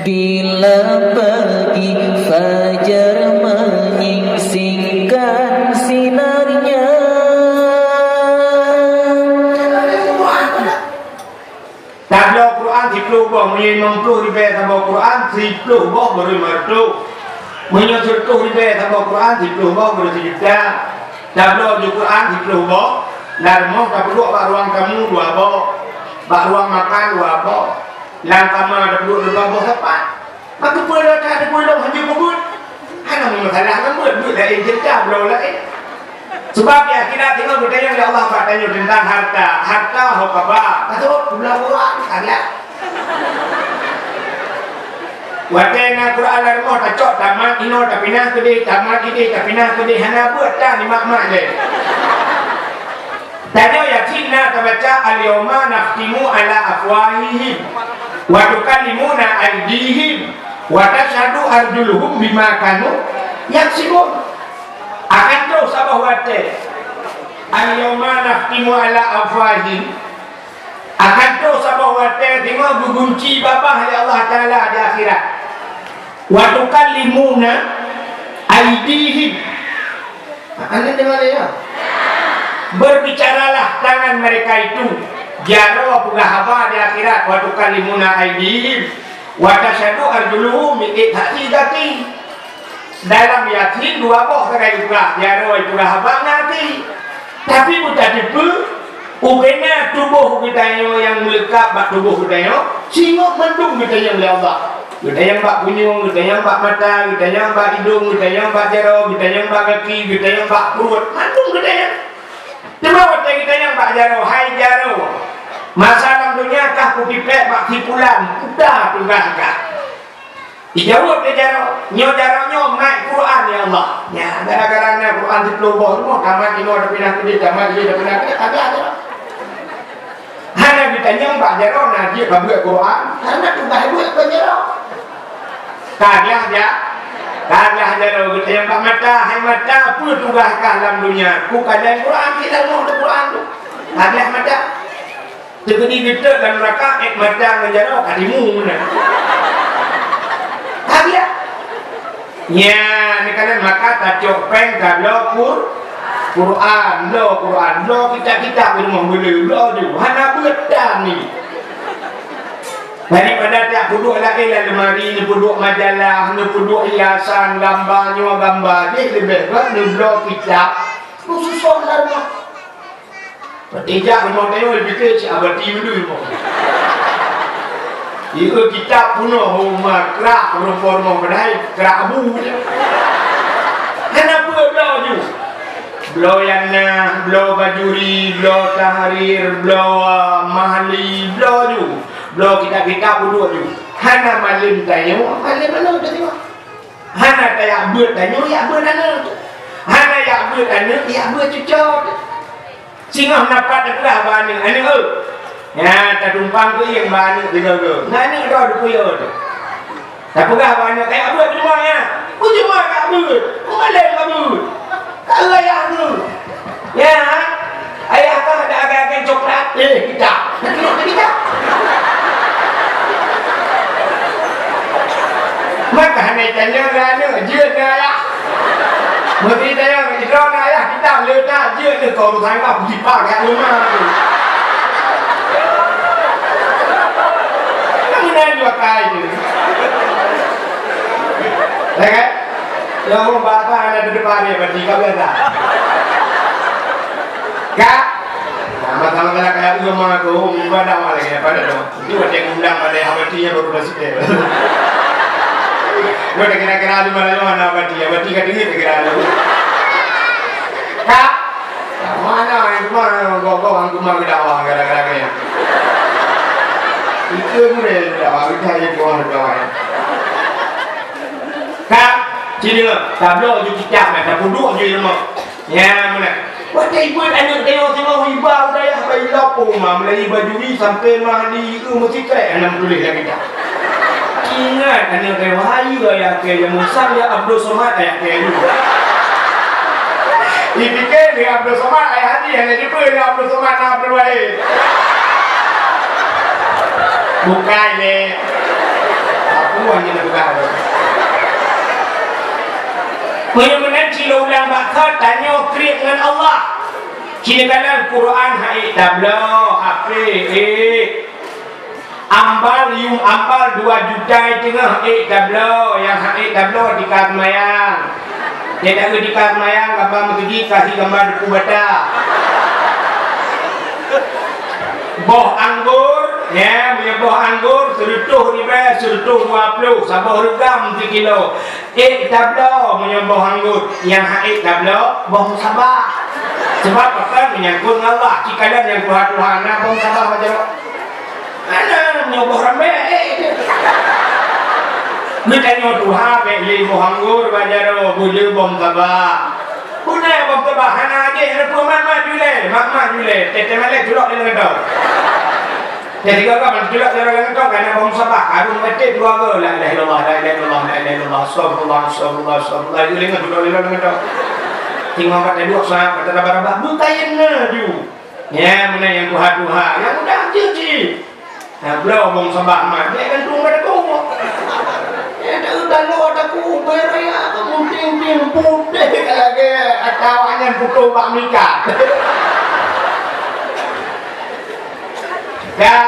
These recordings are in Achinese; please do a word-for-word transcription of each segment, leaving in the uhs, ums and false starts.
Bila pagi fajar menyingsingkan sinarnya. Tabloe Quran siplôh boh, meunyoe limong ploh ribèe saboh Quran, siplôh boh beureumeureutôh. Meunyoe sireutoh ribèe saboh Quran, siplôh boh beureuseujuta. Tabloe ju Quran siplôh boh, lam rumoh tapeuduek bak ruang tamu dua boh, bak ruang makan dua boh, lam kama tapeuduek dua boh sapat. Maka peue lôn that, peue lôn hanjeuet peubuet? Hana meusalah ngon buet, buet laén ceurita, bloe laén. Sabab di akhirat teungoh geutanyong lé Allah bak tanyoe teuntang harta. Harta ho kaba? Ka seuôt, ka bloe Quran, ka gleh. Watèe na Quran lam rumoh tacok, tamat inoe tapinah keudeh, tamat ideh tapinah keudeh, hana buet tan nibak mak lé. Tanyoe Yasin na tabaca, "Al-yauma nakhtimu ala afwahihim, wa tukallimuna aidihim, wa tasyhadu arjuluhum bima kanu yaksibun." Akan troh saboh watèe, "Al-yauma nakhtimu ala afwahihim," akan troh saboh watèe teungoh geugunci babah lé Allah Taala di akhirat. "Wa tukallimuna aidihim." Aneuëk deungoe lé, ya? "Berbicaralah tangan mereka itu." Jaroe peugah haba di akhirat, "Wa tukallimuna aidihim, wa tasyhadu arjuluhum," miet saksi gaki. Dalam Yasin dua boh sagai peugah, jaroe peugah haba ngon gaki. Tapi beutateupeue, ubena tuboh geutanyoe nyang meuleukat bak tuboh geutanyoe, singoh mandum geutanyong lé Allah. Geutanyong bak punyueng, geutanyong bak mata, geutanyong bak idong, geutanyong bak jaroe, geutanyong bak gaki, geutanyong bak pruet, mandum geutanyong. Teuma watèe geutanyong bak jaroe, "Hai jaroe, masa lam donya kah kutipék bak si pulan, peue tugaih kah?" Jijaweueb lé jaroe, "Nyoe jaroe nyoe mat Quran, ya Allah." Nyan, gara-gara na Quran siplôh boh rumoh, tamat inoe tapinah keudeh, tamat ideh tapinah keudeh, ka gleh jaroe. Hana geutanyong bak jaroe na jeuet ka beuet Quran, hana tugaih beuet bak jaroe. Ka gleh ja-, ka gleh jaroe. Geutanyong bak mata, "Hai mata, peue tugaih kah lam donya?" "Kukalon Quran, sit lam rumoh teu Quran tu." Ka gleh mata. Teukeudi geutot lam neuraka, ék mata ngon jaroe ka timu meunan. Ka gleh. Nyan, neukalon maka tacok péng tabloe Qur-, Quran, bloe Quran, bloe kitab-kitab di rumoh beuleu, bloe ju, hana beuet tan nyan. Daripada tiep peuduek laén lam lemari, neupeuduek majalah, neupeuduek hiasan, gamba nyoe, gamba jih, leubeh gét neubloe kitab, neususon lam rumoh. Watèe jak rumoh tanyoe, pike cit abati meudui rumoh. Ieu kitab peunoh, ho ma krak rumoh, rumoh padahai krak abu je. Hana peue bloe ju. Bloe Yana, bloe Bajuri, bloe Tahrir, bloe, ah, Mahli, bloe ju. Bloe kitab-kitab peuduek ju. Hana malem tanyoe, malem aneuk tanyoe. Hana tajak beuet tanyoe, jak beuet aneuk. Hana jak beuet aneuk, jak beuet cucoe. Singoh na pat teupeugah bak aneuk, "Aneuk, eu, nyan tatumpang keuieng bak aneuk sigoe-goe. Ngon aneuk droe teupeuyôh teuh." Tapeugah bak aneuk, "Kajak beuet peujumoe nyan." "Peujumoe kajak beuet? Peumalém kajak beuet? Ka eu ayah keuh." "Ya, ayah kah ada agen-agen coklat." "Eh, kitab." Maka hana tanyong lé aneuk, jeuet ngon ayah. Meuseuti tanyong, "Droeneuh ayah kitab le that, jeuet ngon kau urusan kah, kujipak kat leumah tu." Kan meunan jua kai tu. Ya kan? Yang ureueng bata hana di depan dia, berarti kau biasa. Kak? Nah, masa-masa kayak ulama tu, ibadah malah kena pada tu. Itu ada yang undang pada yang berarti yang baru dah sikit. Lu ada kira-kira di mana, mana berarti, yang berarti kat diri kira lu. Kak? Mana yang cuma kau, kau orang cuma berdakwah gara-gara kaya. Itu boleh berdakwah, kita aja cuma berdakwah ya. Ka, ci deungoe, tabloe ju kitab nyan, tapeuduek ju ilmu. Nyan meunan. Watèe ibuet aneuk tanyoe singoh iba u dayah bak ilapor ma, mulai Bajuri sampai Mahli, eu meusikrek hana meutuléh lam kitab. Ingat aneuk tanyoe, "Hai ayah kèe, ya Musa, ya Abdul Somad, ayah kèe nyoe." Dipike lé Abdul Somad, ayah Haji, hana jumpa lé Abdul Somad, na Abdul Wahid. Bukai lé. Tanyoe kriet ngon Allah. Ci neukalon Quran hana ék tabloe, H P ék. Ambal, yum ambal dua juta teungoh ék tabloe, nyang hana ék tabloe tika seumayang. Nyang tika seumayang, gambar meuseujid, kasih gambar depu bata. Boh anggur, ya, meunyoe boh anggur, seureutôh ribèe, seureutôh dua ploh, saboh reugam sikilo. Ék tabloe meunyoe boh anggur, nyang hana ék tabloe boh musabah. Sabab pakon, menyangkut ngon Allah, ci kalon nyang tuha-tuha na boh musabah bak jaroe. Hana, meunyoe boh rambèe, ék. Geutanyoe tuha bèk lé boh anggur bak jaroe, beulé boh musabah. Beuna boh musabah, hana jih, hana peue, mat-mat julèe, mat-mat julèe, teuh-teuh malèe culok di lakoe. Jadi, gata meuculok jaroe lakoe, kana boh musabah, karong baté dua go, la ilaha illallah, la ilaha illallah, la ilaha illallah, astagfirullah, astagfirullah, astagfirullah, itu ingat beutôi lé lakoe. Tinggai mata dua, sa, mata raba-raba, bukain laju. Ya, meunan nyang tuha-tuha, nyang muda jeuet cit. Nah, bloe boh musabah mat, dia gantung pada kubur. Ya, tak udah lo ada kubur raya, kamu ting-ting putih lagi, atau hanya butuh bak mikat. Dak,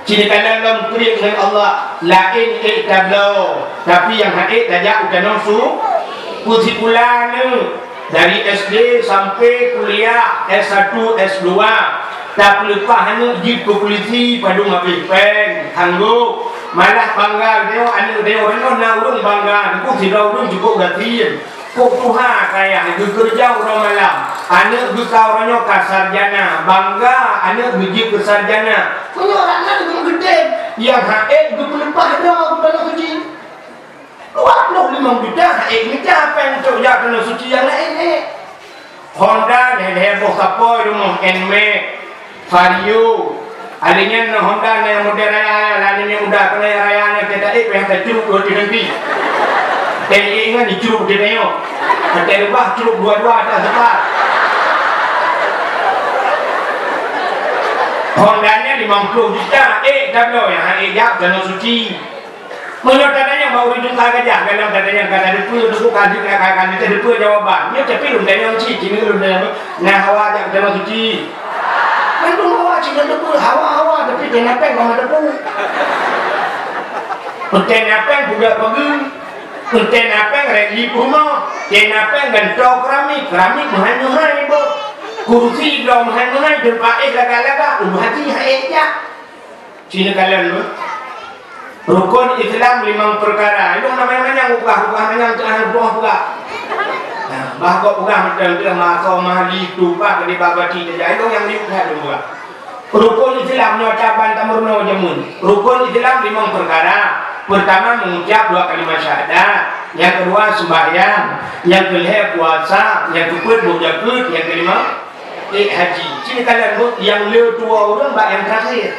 ci neukalon lom kriet ngon Allah, laén ék tabloe, tapi nyang hana ék tajak u tanoh su-, peusikula aneuk dari S D sampai kuliah S satu, S dua, tapeuleupah aneuk jeuet keu pulisi padum habéh péng, sanggob, malah bangga tanyoe aneuk tanyoe, na ureueng bangga, teungku sidroe ureueng cukup gasien. Pok tuha kaya geukeureuja uroe malam, aneuk geuh ka uroe nyoe ka sarjana, bangga aneuk geuh jeuet keu sarjana. Meunyoe aneuk geuh geudeh, nyang hana ék geupeuleupah droe u tanoh suci. Dua ploh limong juta hana ék mita péng untuk jak tanoh suci nyang laén ék. Honda lhèe-lhèe boh sapoi rumoh, Nmax, Vario. Alèh nyan na Honda na nyang model raya, laén nyang muda, keunoe nyang raya nyan teuka ék payah tacruk dua teunenti. Teuka ék nyan dicruk teuka nyoe. Teuka leubah cruk dua-dua ata seupah. Honda nyan limong ploh juta, ék tabloe nyang hana ék jak tanoh suci. Meunyoe tatanyong bak ureueng Jungkai Gajah, galom tatanyong ka tateupeue, teungku ka jeuet ka, ka, ka tateupeue jawaban. Nyoe tapi lôn tanyong cit, keuneuk lôn tanyong, na hawa jak tanoh suci? Mandum hawa cit lôn teupeue, hawa-hawa, tapi teuka na péng ka tateupeue. Teuka na péng peugöt pageue, teuka na péng rèk li peurumoh, teuka na péng gantoe keramik, keramik meuhai-meuhai boh, kursi bloe meuhai-meuhai, teumpat éh lagak-lagak, ureueng haji hana ék jak. Ci neukalon lôn. Rukon Islam limong peukara. Ilôn na manyang-manyang ubah, ubah manyang teuh ubah peugah. Nah, bah gob peugah mantong teuh masa mahli tuba keudéh babati saja. Ilôn nyang liuk that lôn peugah. Rukon Islam nyoe caban tameurunoe jameun. Rukon Islam limong peukara. Peurtama, mengucap dua kalimat syahadat. Nyang keudua, sembahyang. Nyang keulhèe, puasa. Nyang keupeuet, boh jakeuet. Nyang keulima, ék haji. Ci neukalon buet nyang le tuwoe ureueng bak nyang terakhir.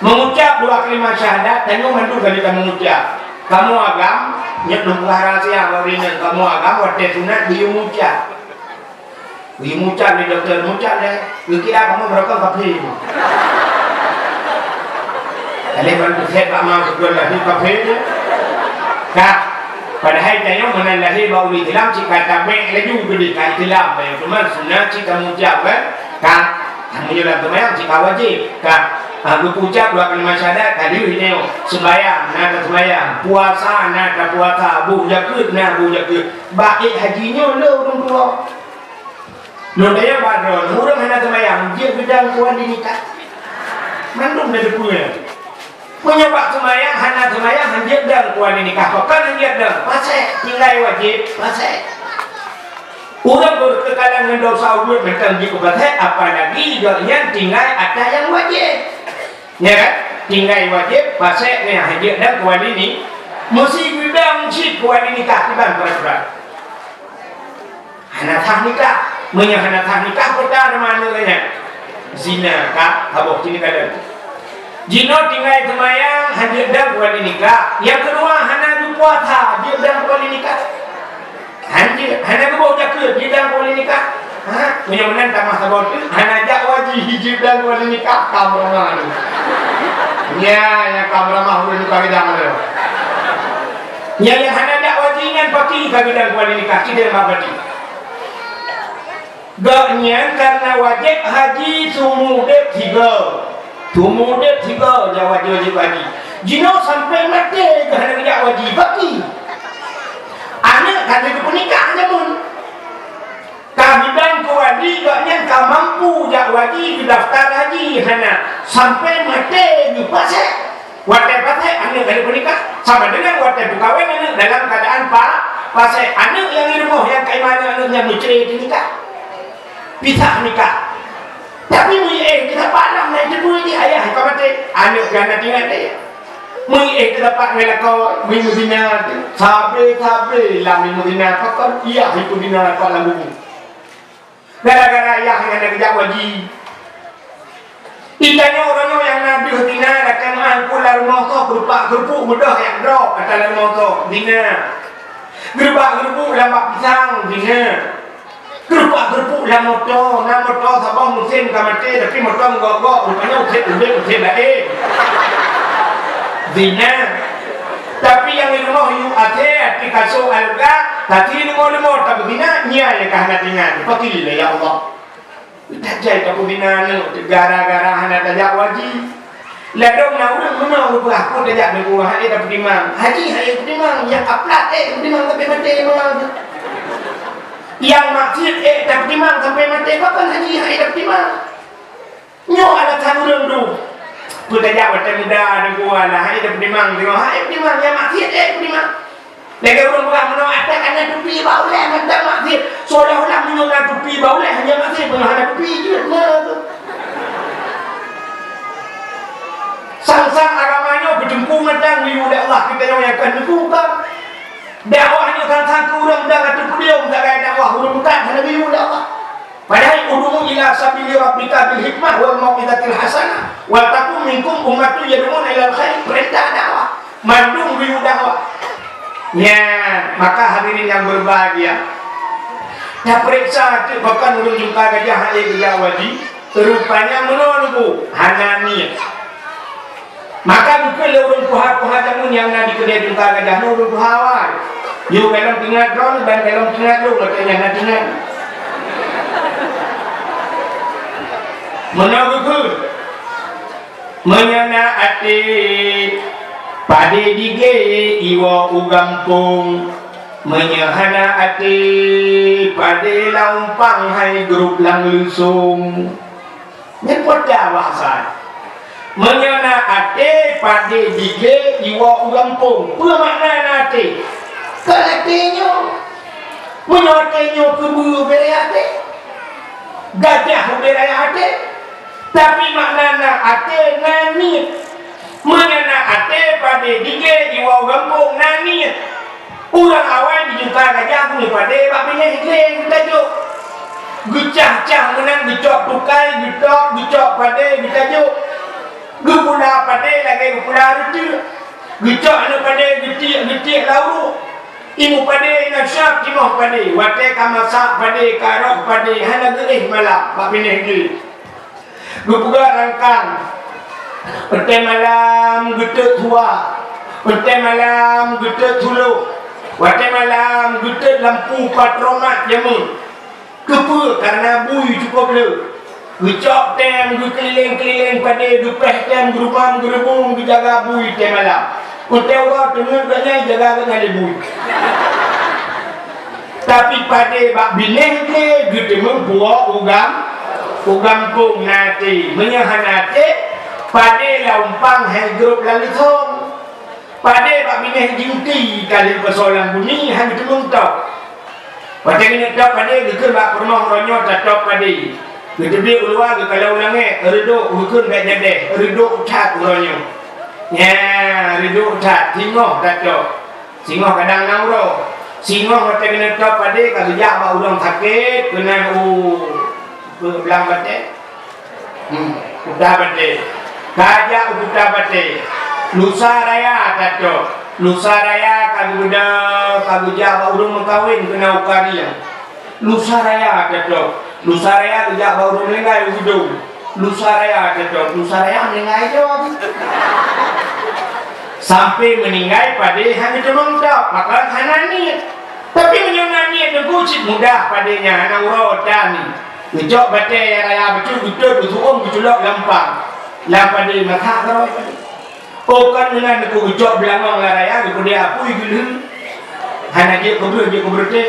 Mengucap dua kalimat syahadat, tanyoe mandum ka lheueh tameungucap. Kamoe agam, nyoe lôn peugah rahsia bak ureueng inong, kamoe agam watèe sunat geuyue mucap. Geuyue mucap lé dokto, mucap lé, geukira kamoe barokon kafé. Ka lheueh bantu sép bak ma syukur lahé kafé. Ka. Padahai tanyoe meunan lahé bak ureueng Islam cit ka tabek laju keudéh ka Islam, teuma sunat cit tamucap, kan? Ka, meunyoe lam seumayang cit ka wajéb, ka. Ha, geupucap dua kalimat syahadat ka deuh nyoe, seumayang na taseumayang, puasa na tapuasa, boh jakeuet na boh jakeuet. Bak ék haji nyoe le ureueng tuwoe. Lôn tanyong bak droeneuh, ureueng hana seumayang, jeuet geudong keu wali nikah? Mandum na teupeue. Meunyoe bak seumayang, hana seumayang, hanjeuet dong keu wali nikah. Pakon hanjeuet dong? Pasék, tinggai wajéb, pasék. Ureueng beureukeutalan ngon desya ubit mantong jipeupasék, apalagi gobnyan tinggai ata nyang wajéb. Nyan kan? Tinggai wajéb, pasék nyan hanjeuet dong keu wali ni-, meusi geudong cit keu wali nikah kiban peuratoran. Hana sah nikah. Meunyoe hana sah nikah, peue ta nama aneuk nyan? Zina, ka, saboh ci neukalon. Jinoe tinggai seumayang, hanjeuet dong keu wali nikah. Nyang keudua, hana geupuasa, jeuet dong keu wali nikah. Hanjeuet, hana geuboh jakeuet, jeuet dong keu wali nikah. Ha? Meunyoe meunan tamah saboh teuk, hana jak wajéb, jeuet dong keu wali nikah, ka meuramah tu. Nya, nyang ka meuramah ureueng nikah bidang tu. Nyang, nyang hana jak wajéb, Paki ka geudang kuali nikah, sidang bak paki. Gobnyan karena wajéb haji seumeu udép sigoe. Seumeu udép sigoe jak wajéb, wajéb haji. Jinoe sampai maté geuh hana geujak haji, paki. Aneuk ka lheueh geupeunikah jameun. Ka geudang keu wali, gobnyan ka mampu jak haji, geudaftar haji, hana. Sampai maté geuh pasék. Watée pasék aneuk ka lheueh peunikah, sama dengan watée peukawen aneuk dalam keuadaan pa-, pasék. Aneuk nyang di rumoh nyang ka iman aneuk nyan meucre teunikah. Pisah nikah. Tapi meuiéh teudapat lam na jiteupeu jih ayah ka maté, aneuk ka na tinggai deh. Meuiéh teudapat ngon lakoe, meumeuzina, sabe-sabe lam meumeuzina, pakon yah ipeuzina pat lam buku. Gara-gara yah nyang na geujak haji. Di tanyoe uroe nyoe nyang na deuh zina, lakée meu'ah pula rumoh soe, keurupak-keurupuk meudoh nyang droe ata lam rumoh soe, zina. Keurupak-keurupuk lam bak pisang, zina. Keurupak-keurupuk lam moto, na moto saboh musém ka maté, tapi moto meugok-gok, rupanya useb ubé, useb laén. Zina. Tapi nyang di rumoh yue até, até kasô alga, tapi leumo-leumo tabeuzina, nyan nyang ka hana tinggai. Pakri lé, ya Allah. Tajak tabeuzina nyoe gara-gara hana tajak haji. Ladôm na ureueng meunoe geupeugah, "Peue tajak nyoe, hai tapeutimang." Haji hai tapeutimang, nyang ka plat, eh, tapeutimang sampai maté meunoe. Nyang maksiet, eh, tapeutimang sampai maté, pakon haji hai tapeutimang. Nyoe alasan ureueng tu. Peue tajak watée muda deungoe lah, hai tapeutimang, deungoe hai tapeutimang, nyang maksiet, eh, tapeutimang. Lagée ureueng peugah meunoe, "Até ka na tupi bak ulée mantong maksiet." Seolah-olah meunyoe na tupi bak ulée hana maksiet, meunyoe hana tupi jeuet na tu. Sang-sang agama nyoe beuteungku mantong, geuyue lé Allah, kita nyoe nyang ka neuku ka. Dakwah nyoe sang-sang keu ureueng dang ateueh podium, sagai dakwah ureueng meukat hana geuyue lé Allah. Padahai, "Ud'u ila sabili rabbika bil hikmah wal mau'izatil hasanah, wal takun minkum ummatun yad'una ilal khair," peurintah dakwah. Mandum geuyue dakwah. Nyan, maka hadirin yang berbahagia, tapeuriksa teuk pakon ureueng jungka gajah hai geujak haji, rupanya meunoe neubu, hana niet. Maka geukheun lé ureueng tuha-tuha jameun nyang na di keudée jungka gajah nyoe ureueng tuha awai. Yue golom teuingat droeneuh dan golom teuingat lôn, watée nyan na teuingat. Meunoe geukheun, "Meunyoe na até, padé digé iwoe u gampông. Meunyoe hana até, padé laumpang hai grob lam leusông." Nyan peue bahasa? Meunyoe na até, padé digé iwoe u gampông. Peue makna na até? Kon até nyoe. Meunyoe até nyoe keubeue ubé raya até, gajah ubé raya até. Tapi makna na até na niet. Meunyoe na até, padé digé iwoe u gampông na niet. Ureueng awai di jungka gajah geumeupadé bak binéh glé geutajok. Geucah-cah meunan, geucok tukai, geutok, geucok padé geutajok. Geupula padé lagée geupula reuteuek. Geucok aneuk padé geutiek-geutiek lam uruek. Imeum padé na siab timoh padé. Watée ka masak padé, ka rôh padé, hana geuéh malam bak binéh glé. Geupeugah rangkang, watée malam geutot suwa, watée malam geutot sulôh, watée malam geutot lampu patromak jameun. Keupeue? Kareuna bui cukôp le. Geucok tem geukeulileng-keulileng padé, geupéh tem geurubam geureubong geujaga bui tem malam. Watée uroe teungeut gobnyan jaga gobnyan lé bui. Tapi padé bak binéh glé geuteumeung puwoe u gam-, u gampông na até. Meunyoe hana até, padé laumpang hai grob lam leusông. Padé bak binéh jingti ka lheueh peusoe lam bumi hana geuteumeung top. Watée keuneuk top padé geukheun bak peurumoh uroe nyoe tatop padé. Geuteubiet u luwa geukalon u langét, reudok geukheun bék jadéh, reudok that uroe nyoe. Nyan, reudok that, singoh tatop. Singoh kadang na uroe. Singoh watée keuneuk top padé ka geujak bak ureueng sakét, keunan u blang batée. Hmm, Kuta Batée. Ka jak u Kuta Batée. Lusa raya tatop. Lusa raya ka geubeudôh, ka geujak bak ureueng meukawen keunan u Karieng. Lusa raya tatop. Lusa raya geujak bak ureueng meuninggai u Geudong. Lusa raya tatop. Lusa raya meuninggai jaweueb. Sampai meuninggai padé hana geuteumeung top, maka hana niet. Tapi meunyoe na niet teungku cit mudah padé nyan, hana uroe tan. Geucok batèe nyang raya bacut, geutot, geusu'um, geuculok lam pang. Lam padé masak keudroe padé. Oh, kon meunan teungku geucok beulangong lam raya, geupeudeh apui geulheueh. Hana jeuet keu breueh, jeuet keu breueh teh.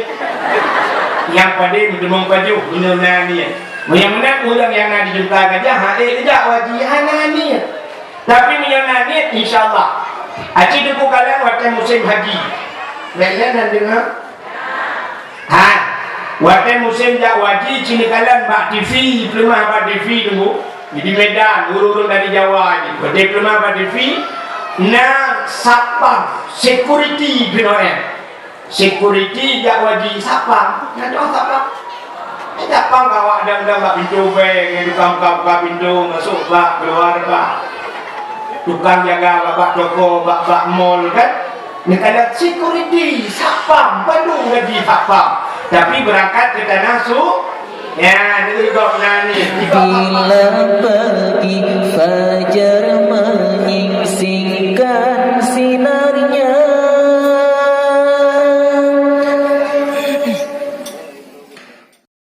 Nyang padé meuteumong pajoh, meunyoe na niet. Meunyoe meunan ureueng nyang na di Jungkai Gajah, ha, ék geujak haji, hana niet. Tapi meunyoe na niet, insya Allah. Aci teungku kalon watèe musém haji. Bèk lé nan deungö. Ha, watèe musém jak haji, ci neukalon bak T V, peuleumah bak T V teungku. Di Medan, ureueng-ureueng dari Jawa nyan. Watèe peuleumah bak T V, na satpam, security keunoe. Security jak haji satpam. Na dong satpam. Satpam ka awak dang-dang bak pintoe bank, tukang buka-buka pintoe, masuk bak, keluar bak. Tukang jaga bak, bak toko, bak, bak mall kan. Neukalon security, satpam, bandum gaji satpam. Tapi beurangkat keu tanah su-, ya, nyoe gob na niet. Bila